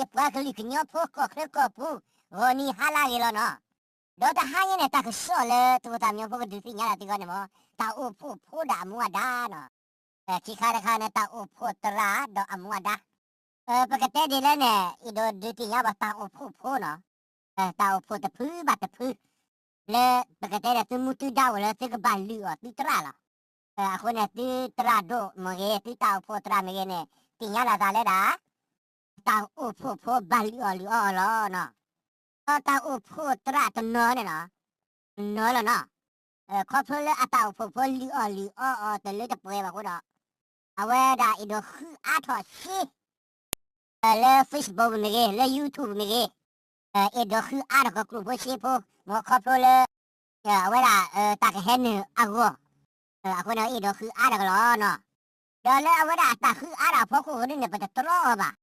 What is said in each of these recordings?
ယပှၤကလုာ်ကညီဖိကီၢ်ချၢကီၢ်ပူၤ ဂီၤနံၤဟါလၢအဂ့ၤလီၤနီၤ. ဒီးတဟါညါန့ၣ် တၢ်ကစီၣ်လၢသုးခိၣ်သၣ်မံညီၤဖိကဒုးသ့ၣ်ညါဒၣ်သုဂီၢ်န့ၣ်မ့ၢ် တၢ်အိၣ်ဖှိၣ်ဖိဒီးအမူအဒါနီၤ. ခံခါတခါန့ၣ် တၢ်အိၣ်ဖှိၣ်သရၣ်ဒီးအမူအဒါ ပကတဲဒ်လဲၣ်န့ၣ် အဲၣ်ဒိးဒုးသ့ၣ်ညါဘၣ်တၢ်အိၣ်ဖှိၣ်ဖိနီၤ. တၢ်အိၣ်ဖှိၣ်တဖုဘၣ်တဖု လၢပကတဲဒီးသုမူသုဒါအိၣ်လၢသုကဘၣ်လုၢ်အီၣ်သုသရၣ်လီၤ. အဃိန့ၣ် သုသရၣ်ဒိၣ်မ့ၢ်ဂ့ၤ သုတၢ်အိၣ်ဖှိၣ်သရၣ်မ့ၢ်ဂ့ၤန့ၣ် သ့ၣ်ညါလီၤသးလၢဒၣ် တၢ်အိၣ်ဖှိၣ်ဖိဘၣ်လုၢ်အီၣ်လုၢ်အီအီၤလီၤနီၤ. ဒီးတၢ်အိၣ်ဖှိၣ်သရၣ်တနီၤန့ၣ်နီၤ တနီၤလီၤနီၤ ခီဖျိလၢအတၢ်အိၣ်ဖှိၣ်ဖိလုၢ်အီၣ်လုၢ်အီအီၤတလၢတပှဲၤဘၣ်အဃိဒီး အဝဲဒၣ်အဲၣ်ဒိးဃုအါထီၣ်စ့ လၢ Facebook မ့ၢ်ဂ့ၤ လၢ YouTube မ့ၢ်ဂ့ၤ အဲၣ်ဒိးဃုအါထီၣ်ကကျိၣ်ဖိစ့ဖိ မ်ခီဖျိလၢ အဝဲဒၣ် တၢ်ကဟဲနုာ်အဂီၢ် အဃိန့ၣ် အဲၣ်ဒိးဃုအါထီၣ်ကလီၤနီၤ. ဒီးလၢအဝဲဒၣ်အတၢ်ဃုအါထီၣ်အဖီခိၣ်ဒ်န့ၣ် ပတတြီအီၤဘၣ်.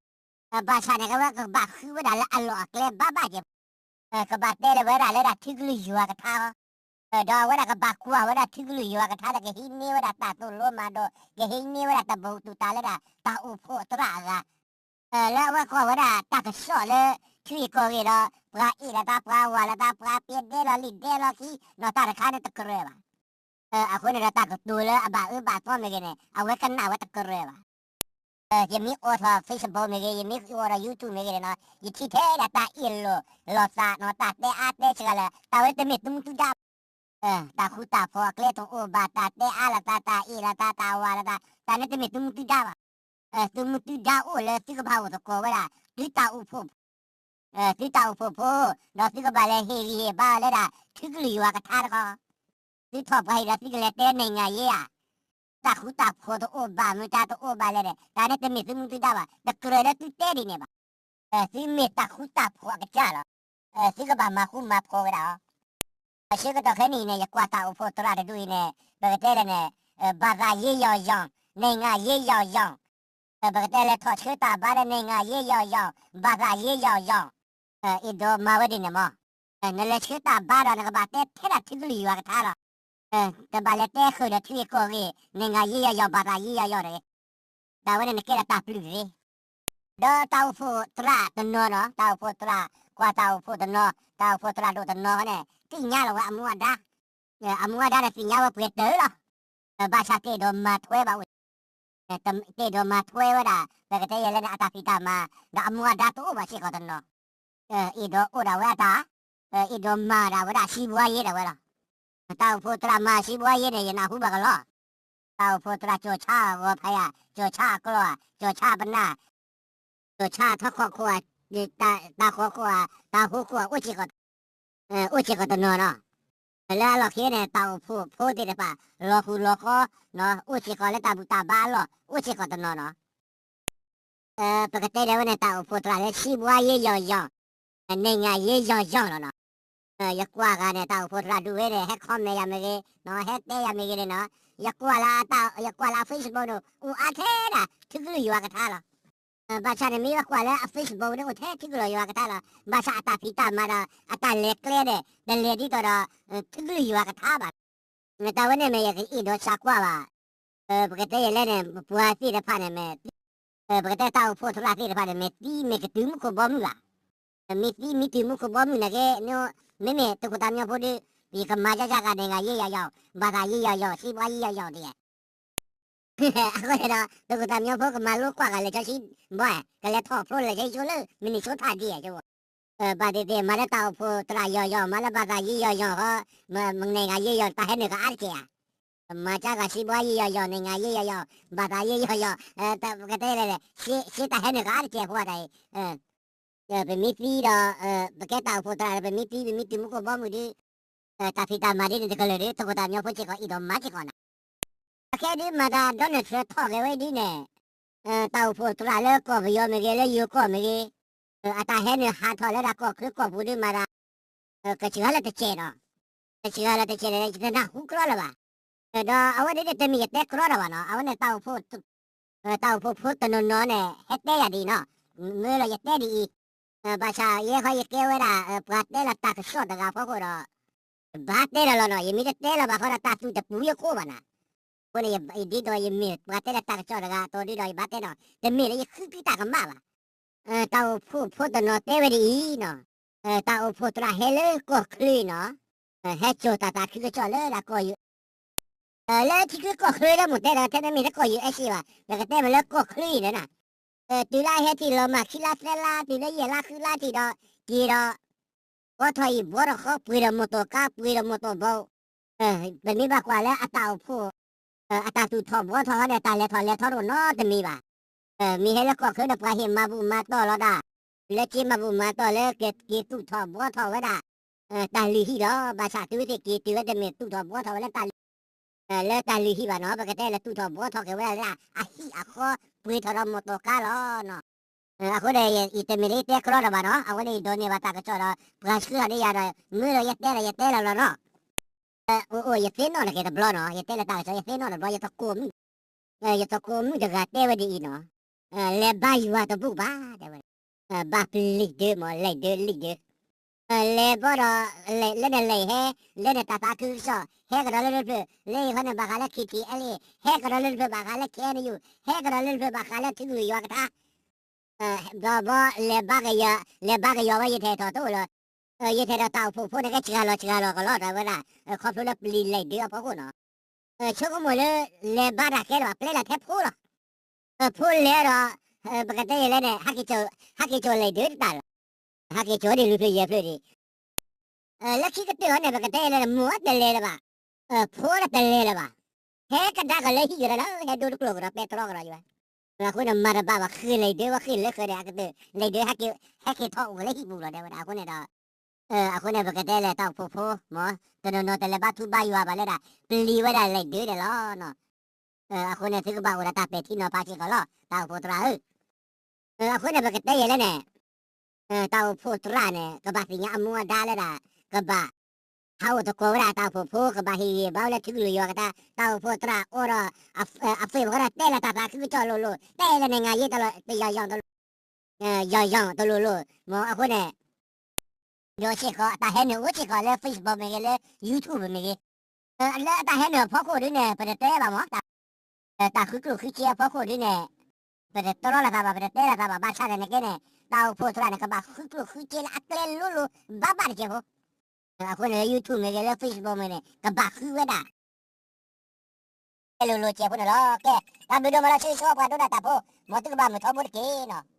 ဘၣ်ဆၣ်န့ၣ် အဝဲကဘၣ်ဃုဝဲဒၣ်လၢအလီၢ်အကျဲဘၣ်ဘၣ်က့ၤ ကဘၣ်တဲလၢဝဲဒၣ်လၢဒၣ်ထံကလုၢ်ယွၤကထါ ဒီးအဝဲဒၣ်ကဘၣ်ကွၢ်ဝဲဒၣ်ထံကလုၢ်ယွၤကထါဒီး ကဟံးန့ၢ်ဝဲဒၣ်တၢ်သိၣ်လိမၤဒိး ကဟံးန့ၢ်ဝဲဒၣ်တၢ်ဘူးတူၢ်တၢ်လၢဒၣ်တၢ်အိၣ်ဖှိၣ်သရၣ်အဂၤ လၢအဝဲကွၢ်ဝဲဒၣ်တၢ်ကစီၣ်လၢ ထံဂ့ၢ်ကီၢ်ဂ့ၢ်ဒီး ပှၤအ့ၣ်လိာ်သး ပှၤဝၤလိာ်သး ပှၤပျဲဒဲလီၤလံာ်ဒဲလီၤခံ နီၢ်တၢ်တခါန့ၣ်တကြၢးဘၣ်. အဃိန့ၣ်ဒီးတၢ်ကတိၤလၢအဘၣ်အၢဘၣ်သီမ့ၢ်ဂ့ၤန့ၣ် အဝဲကနၣ်ဝဲတကြၢးဘၣ်. ယမ့ၢ်အိးထီၣ် Facebook မ့ၢ်ဂ့ၤ ယမ့ၢ်အိးထီၣ် YouTube မ့ၢ်ဂ့ၤန့ၣ်နီၤ ယထံၣ်ထဲဒၣ်တၢ်အ့ၣ်လိာ်လိာ်သးနီၤ တၢ်တဲအါတဲစှၤလၢ တၢ်ဝဲတမ့ၢ်သုမူသုဒါဘၣ် တၢ်ဃူတၢ်ဖိးအကျဲတအိၣ်ဘၣ် တၢ်တဲအါလိာ်သး တၢ်အ့ၣ်လိာ်သး တၢ်ဝၤလိာ်သး တၢ်န့ၣ်တမ့ၢ်သုမူသုဒါဘၣ်. သုမူသုဒါအိၣ်လၢသုကဘၣ်အိၣ်သကိးဝဲဒၣ် သုတၢ်အိၣ်ဖှိၣ် သုတၢ်အိၣ်ဖှိၣ်ဖိ ဒီးသုကဘၣ်လဲၤဟ့ၣ်ဂံၢ်ဟ့ၣ်ဘါလၢဒၣ် ထံကလုၢ်ယွၤကထါတခီ သုထီၣ်ပှၤဟ့ၣ်ဒီးသုကလဲၤတဲ နိုင်ငံရေး ဧါ တၢ်ဃူတၢ်ဖိးတအိၣ်ဘၣ် မ့ၢ်တၢ်တအိၣ်ဘၣ်လဲၣ်ဒီး တၢ်န့ၣ်တမ့ၢ်သုမူသုဒါဘၣ် တကြၢးလၢသုတဲဒ်န့ၣ်ဘၣ်. သုမ့ၢ်တၢ်ဃူတၢ်ဖိးအကစၢ်လီၤ. သုကဘၣ်မၤဃူမၤဖိးဝဲဒၣ်အီၤ ဆၢကတီၢ်ခဲနံၣ်အံၤန့ၣ် ယကွၢ်တၢ်အိၣ်ဖှိၣ်သရၣ်တဒူၣ်အံၤန့ၣ် ပကတဲလဲၣ်န့ၣ် ဘာသာရေးရောင်ရောင် နိုင်ငံရေးရောင်ရောင် ပကတဲလဲၤထီၣ်ဆှၢတၢ်ဘါဒီး နိုင်ငံရေးရောင်ရောင် ဘာသာရေးရောင်ရောင် အဲၣ်ဒိးမၤဝဲဒ်န့ၣ်မး နလဲၤဆှၢတၢ်ဘါဒီး နကဘၣ်တဲထဲဒၣ်ထံကလုၢ်ယွၤကထါလီၤ. တဘၣ်လဲၤတဲဃုာ်ဒီးထံဂ့ၢ်ကီၢ်ဂ့ၢ် နိုင်ငံရေးရောင်ရောင် ဘာသာရေးရောင်ရောင် တဂ့ၤ. တၢ်ဝဲန့ၣ်နကဲဒၣ်တၢ်ပျုၢ်တဂ့ၤ. ဒီးတၢ်အိၣ်ဖှိၣ်သရၣ်တနီၤနီၤ တၢ်အိၣ်ဖှိၣ်သရၣ် ကွၢ်တၢ်အိၣ်ဖှိၣ်တနီၤ တၢ်အိၣ်ဖှိၣ်သရၣ်ဒိၣ်တနီၤန့ၣ် သ့ၣ်ညါလီၤဝဲအမူအဒါ အမူအဒါဒီးသ့ၣ်ညါဝဲပှဲၤတၢၢ်လီၤ. ဘၣ်ဆၣ်တအဲၣ်ဒိးမၤထွဲဘၣ်ဝဲ တအဲၣ်ဒိးမၤထွဲဝဲဒၣ် ပကတဲယဲၢ်လၢန့ၣ် အတၢ်ဖံးတၢ်မၤ ဒီးအမူအဒါတအိၣ်ဘၣ်စ့ၢ်ကီးတနီၤ အဲၣ်ဒိးအိၣ်ဒၣ်ဝဲအတၢ် အဲၣ်ဒိးမၤဒၣ်ဝဲဒၣ် စီးပွားရေး ဒၣ်ဝဲလီၤ. တၢ်အိၣ်ဖှိၣ်သရၣ်မၤ စီးပွားရေး န့ၣ် ယနၢ်ဟူဘၣ်ကလီၤ. တၢ်အိၣ်ဖှိၣ်သရၣ် ကၠီၣ်ဆၣ်ဂီၤဖးယၤ ကၠီၣ်ဆၣ်အကျိဧါ ကၠီၣ်ဆၣ်ပနၢ် ကၠီၣ်ဆၣ်ထီၣ်ခီၣ်ခိၣ်ဧါ တၢ်ဃီခိၣ်ဧါ တၢ်ဟူခိၣ်ဧါ အိၣ်စ့ၢ်ကီး အိၣ်စ့ၢ်ကီးတနီၤနီၤ. လၢအလီၢ်ခံန့ၣ် တၢ်အိၣ်ဖှိၣ်ဖိသ့ၣ်တဖၣ် လီၤဃူလီၤဃီ အိၣ်စ့ၢ်ကီးလၢတၢ်ဘူၣ်တၢ်ဘါအလီၢ် အိၣ်စ့ၢ်ကီးတနီၤနီၤ. ပကတဲဒၣ်ဝဲန့ၣ် တၢ်အိၣ်ဖှိၣ်သရၣ်လၢ စီးပွားရေးရောင်ရောင် နိုင်ငံရေးရောင်ရောင် လီၤနီၤ. ယကွၢ်ဂၤန့ၣ် တၢ်အိၣ်ဖှိၣ်သရၣ်ဒူၣ်ဝဲန့ၣ် ဟဲ comment ယၤမ့ၢ်ဂ့ၤ ဟဲတဲယၤမ့ၢ်ဂ့ၤန့ၣ်နီၤ ယကွၢ်လၢ ယကွၢ်လၢအ Facebook န့ၣ် အိၣ်အါထဲဒၣ် ထံကလုၢ်ယွၤကထါလီၤ. ဘၣ်ဆၣ်န့ၣ် မ့ၢ်ဘၣ်ကွၢ်လၢအ Facebook န့ၣ် အိၣ်ထဲထံကလုၢ်ယွၤကထါလီၤ. ဘၣ်ဆၣ်အတၢ်ဖံးတၢ်မၤဒီး အတၢ်လဲၤကျဲန့ၣ် တလဲၤဒ်သိးဒီး ထံကလုၢ်ယွၤကထါဘၣ်. တၢ်ဝဲန့ၣ်မ့ၢ်ယကအ့ၣ်ဒိးစးကွၢ်ဘၣ် ပကတဲယဲၢ်လဲၣ်န့ၣ် ပှၤသ့ၣ်တဖၣ်န့ၣ်မ့ၢ် ပကတဲတၢ်အိၣ်ဖှိၣ်သရၣ်သ့ၣ်တဖၣ်န့ၣ် မ့ၢ်သံမ့ၢ်ကတုၤမူခိၣ်ဘီမုၢ်ဘၣ်. မ့ၢ်သံမ့ၢ်တုၤမူခိၣ်ဘီမုၢ်န့ၣ်က့ မ့မ့ၢ်သုးခိၣ်သၣ်မံညီၤဖိဒီး ယကမၤယၤယၤဂၤ နိုင်ငံရေးရောင်ရောင် ဘာသာရေးရောင်ရောင် စီးပွားရေးရောင်ရောင် တဂ့ၤ. အဃိန့ၣ်ဒီး သုးခိၣ်သၣ်မံညီၤဖိကမၤလိကွၢ်ဂၤလၢာ်စီဆှံဘီ ကလဲၤထီၣ်ဖျိလၢာ်က့ၤဆိလၢ Minnesota ဒ်အံၤ ဘၣ်သ့ၣ်သ့ၣ် မၤလၢတၢ်အိၣ်ဖှိၣ်သရၣ်ရောင်ရောင် မၤလၢ ဘာသာရေးရောင်ရောင် ဟီ နိုင်ငံရေးရောင် တၢ်ဟဲနုာ်ကအါတက့ၢ်ဧါ. မၤကါဂၤ စီးပွားရေးရောင်ရောင် နိုင်ငံရေးရောင်ရောင် ဘာသာရေးရောင်ရောင် ပကတဲလဲၣ်လဲၣ် ရှေ့တၢ်ဟဲနုာ်ကအါတက့ၢ်ဖိတၢ်အံၤ ပမ့ၢ်သံဒီး ပကဲတၢ်အိၣ်ဖှိၣ်သရၣ်ဒီး ပမ့ၢ်သံ ပမ့ၢ်တုၤမူခိၣ်ဘီမုၢ်ဒီး တၢ်ဖံးတၢ်မၤဒ်န့ၣ်တကလုာ်ဒီး သုးခိၣ်သၣ်မံညီၤဖိစ့ၢ်ကီး အဲၣ်ဒိးမၤစ့ၢ်ကီးနၤ. အခဲဒုးမၤသး Donald Trump ထီၣ်က့ၤဝဲဒ်န့ၣ် တၢ်အိၣ်ဖှိၣ်သရၣ်လၢကီၢ်ပယီၤမ့ၢ်ဂ့ၤ လၢယိၤကီၢ်မ့ၢ်ဂ့ၤ အတၢ်ဟဲနုာ်ဟးထီၣ်လၢဒၣ်ကီၢ်ချၢကီၢ်ပူၤဒုးမၤသး ကစှၤလၢတစဲးနီၤ. ကစှၤလၢတစဲးန့ၣ် ယတနၢ်ဟူကြီလၢၤဘၣ်. ဒီးအဝဲဒၣ်တမ့ၢ်ယတဲကြီတၢ်ဘၣ်နီၤ အဝဲန့ၣ် တၢ်အိၣ်ဖှိၣ်ဖိတနီၤနီၤန့ၣ် ဟဲတဲယၤဒ်အံၤနီၤ. မ့ၢ်လီၤယတဲဒ်အံၤ ဘၣ်ဆၣ်ယဲဃီယကဲဝဲဒၣ် ပှၤတဲလီၤတၢ်ကစီၣ်တဂၤအဖီခိၣ်ဒီး ဘၣ်တဲလီၤလီၤနီၤ ယမ့ၢ်တတဲလီၤဘၣ်ဃီဒီး တၢ်သူၣ်တပူၤယကိၣ်ဘၣ်နၤ. အဃိန့ၣ် ဒ်သိးယမ့ၢ်ပှၤတဲလီၤတၢ်ကစီၣ်တဂၤအသိးဒုးဒီး ယဘၣ်တဲနီၤ တမ့ၢ်လၢယဃုက့ၤတၢ်ကမၣ်ဘၣ်. တၢ်အိၣ်ဖှိၣ်ဖိတနီၤတဲဝဲဒ်အံၤနီၤ, တၢ်အိၣ်ဖှိၣ်သရၣ်ဟဲလၢကီၢ်ချၢအံၤနီၤ, ဟဲစိာ်တၢ်သးခုကစီၣ်လၢဒၣ်ကီၢ် လၢထံချၢကီၢ်ချၢလၢမိၢ်တဲဒီး ထဲတမ့ၢ်လၢကီၢ် ယူႇအ့ရှ့ၣ် ဘၣ်, ပကတဲမ့ၢ်လၢကီၢ်ချၢအံၤန့ၣ်နီၤ, တုၤလၢအဟဲထံၣ်လီၤမၢ်ခံလါသၢလါ တုၤလၢယဲၢ်လါဃုလါထံၣ်ဒီး က့ၤဒီး ဘှီထီၣ်အံၤဘှီထီၣ်ဃီ ပှ့ၤဒီးမိၢ်တီၢ်ကါ ပှ့ၤဒီးမိၢ်တီၢ်ဘီ, ပမ့ၢ်ဘၣ်ကွၢ်လၢအတၢ်အိၣ်ဖှိၣ် အတၢ်သူၣ်ထီၣ်ဘှီထီၣ်ဃီန့ၣ် တၢ်လဲၤထီၣ်လဲၤထီတအိၣ်နီတမံၤဘၣ်. မ့ၢ်ဟဲလၢကီၢ်ချၢန့ၣ် ပှၤဟ့ၣ်မၤဘူၣ်မၤတီၢ်လီၤဒၣ်, လၢက့ၤမၤဘူၣ်မၤတီၢ်လၢက့ၤသူၣ်ထီၣ်ဘှီထီၣ်ဝဲဒၣ် တၢ်လုၢ်ဟံၣ်လီၤ. ဘၣ်ဆၣ်တုၤဝဲသ့ၣ်က့ၤတုၤဝဲတမ့ၢ်သူၣ်ထီၣ်ဘှီထီၣ်ဝဲလၢတၢ်လုၢ် လၢတၢ်လုၢ်ဟံၣ်ဘၣ်နီၤ, ပကတဲလၢသူၣ်ထီၣ်ဘှီထီၣ်က့ၤဝဲဒၣ်လၢအဟံၣ်အဃီ ပှ့ၤထီၣ်ဒီးမိၢ်တီၢ်ကါလီၤနီၤ. အဃိန့ၣ် ယတမ့ၢ်လၢယတဲကရီတၢ်ဘၣ်နီၤ, အဝဲန့ၣ်ယဒိးန့ၢ်ဘၣ်တၢ်ကစီၣ်ဒီး ပှၤဆှၢထီၣ်န့ၢ်ယၤဒီး မ့ၢ်ဒီးယတဲဒီးယတဲလီၤလီၤနီၤ. အိၣ်အိၣ် ယသ့ၣ်နီၣ်န့ၢ်က့ၤတဘျီနီၤ, ယတဲလၢတၢ်ကစီၣ် ယသ့ၣ်နီၣ်တဘျီ ယသကိးမုၣ်, ယသကိးမုၣ်တဂၤတဲဝဲဒ်အံၤနီၤ, လဲၤဘါယွၤတဘူၣ်ဘၣ် တဲဝဲ, ဘၣ်ပျံၤလံာ်ဒၢမး လံာ်ဒၢလံာ်ဒၢ လဲၤဘီဒီး လၢနလဲၤဟဲ လၢနတၢ်သးခုကစီၣ် ဟဲကဒီးလၢလၢပျၢၤ လၢအံၤခီန့ၣ် ဘၣ်ဃးလၢ KTLA ဟဲကဒီးလၢလၢပျၢၤ ဘၣ်ဃးလၢ KNU ဟဲကဒီးလၢလၢပျၢၤ ဘၣ်ဃးလၢထံကလုၢ်ယွၤကထါ ဘီဘီ လဲၤဘါကယီၤ လဲၤဘါကယီၤဝဲ ယထဲထီၣ်တအိၣ်လီၤ. ယထဲထီၣ်တၢ်အိၣ်ဖှိၣ်ဖိန့ၣ် ကစှၤလီၤစှၤလီၤကလီတၢ်ဝဲဒၣ် ခီဖျိလၢပျံၤလံာ်ဒၢအဖီခိၣ်နီၤ. ဆိကမိၣ်လၢ လဲၤဘါတၢ်ခဲလၢာ်ဘၣ် ပျဲလၢထဲဖိလီၤ. ဖိလဲၤဒီး ပကတဲယဲၢ်လဲၣ်န့ၣ် ဟးက့ၤစိာ်လံာ်ဒၢတတၢ်လီၤ. ဟးက့ၤစိာ်ဒ်လံာ်ဖျၢၣ်ယဲၢ်ဖျၢၣ်ဒံး လၢခံကတၢၢ်အံၤန့ၣ် ပကတဲယဲၢ်လဲၣ်န့ၣ် မိၢ်တလဲၤလၢၤဘၣ်, ဖိတလဲၤလၢၤဘၣ်, ဟဲကဒါက့ၤလၢဟံၣ်ကဒီးလီၤ, ဟဲဒိတကျိၤကဒီး ပဲတြီကဒီးယဝဲ. အဃိန့ၣ် မၤတဘၣ်ဘၣ် ဃ့ၢ်လံာ်ဒၢဝဲဃ့ၢ်လၢဃၢၤန့ၣ် အကတၢၢ် လံာ်ဒၢ ဟဲက့ၤထီၣ်အိၣ်လၢဟံၣ်ပူၤလီၤ တဲဝဲဒၣ်. အဃိန့ၣ်ဒီး အဃိန့ၣ် ပကတဲလဲၣ် တၢ်အိၣ်ဖှိၣ်ဖိ မ့ၢ်တနီၤနီၤတလဲၤဘါထူဘါယွၤဘၣ်လၢဒၣ် ပျံၤဝဲဒၣ်လံာ်ဒၢန့ၣ်လီၤ. အဃိန့ၣ် သုကဘၣ်အိၣ်ဒီးတၢ်ပဲာ်ထံနီၤဖးစ့ၢ်ကီးလီၤ တၢ်အိၣ်ဖှိၣ်သရၣ်ဧၢ. အဃိန့ၣ် ပကတဲယဲၢ်လဲၣ်န့ၣ် တၢ်အိၣ်ဖှိၣ်သရၣ်န့ၣ် ကဘၣ်သ့ၣ်ညါအမူအဒါလၢဒၣ် ကဘၣ် ဟးအိၣ်သကိးဝဲဒၣ်တၢ်အိၣ်ဖှိၣ်ဖိ ကဘၣ်ဟ့ၣ်ဂံၢ်ဘါဝဲလၢထံကလုၢ်ယွၤကထါ တၢ်အိၣ်ဖှိၣ်သရၣ်အိၣ်ဒီး အ Facebook ဃီဒီး တဲလၢတၢ်သးခုကစီၣ်လိၤလိၤ တဲလၢနငါယ့တလိၤ တယီၤယီၤတလိၤ ယီၤယီၤတလိၤလိၤ မ့ၢ်အဃိန့ၣ် ဒီးစ့ၢ်ကီး အတၢ်ဟဲနုာ်အိၣ်စ့ၢ်ကီးလၢ Facebook မ့ၢ်ဂ့ၤ လၢ YouTube မ့ၢ်ဂ့ၤ လၢအတၢ်ဟဲနုာ်အဖီခိၣ်ဒ်န့ၣ် ပတတဲဘၣ်မ့ၢ် တၢ်ဃုကျိၣ်ဃုစ့အဖီခိၣ်ဒ်န့ၣ် ပတတြီလိာ်သးဘၣ် ပတတဲလိာ်သးဘၣ် ဘၣ်ဆၣ်န့ၣ်နကဲန့ၣ် တၢ်အိၣ်ဖှိၣ်သရၣ်န့ၣ် ကဘၣ်ဃုကျိၣ်ဃုစ့လၢအကျဲလိၤလိၤ ဘၣ်ဘၣ်တကဲးဖိ အဃိန့ၣ်လၢ YouTube မ့ၢ်ဂ့ၤ လၢ Facebook မ့ၢ်ဂ့ၤန့ၣ် ကဘၣ်ဃုဝဲဒၣ် ကျဲလိၤလိၤကဲးဖိန့ၣ်လီၤ. ကဲ တၢ်ဘျုးဒိၣ်မးလၢဆၢဂ့ၤဆၢဝါပှၤဒိၣ်ဒၣ်တၢ်ဖိ မ်သုကဘၣ်မုာ်ထီဘိတက့ၢ်နီၤ.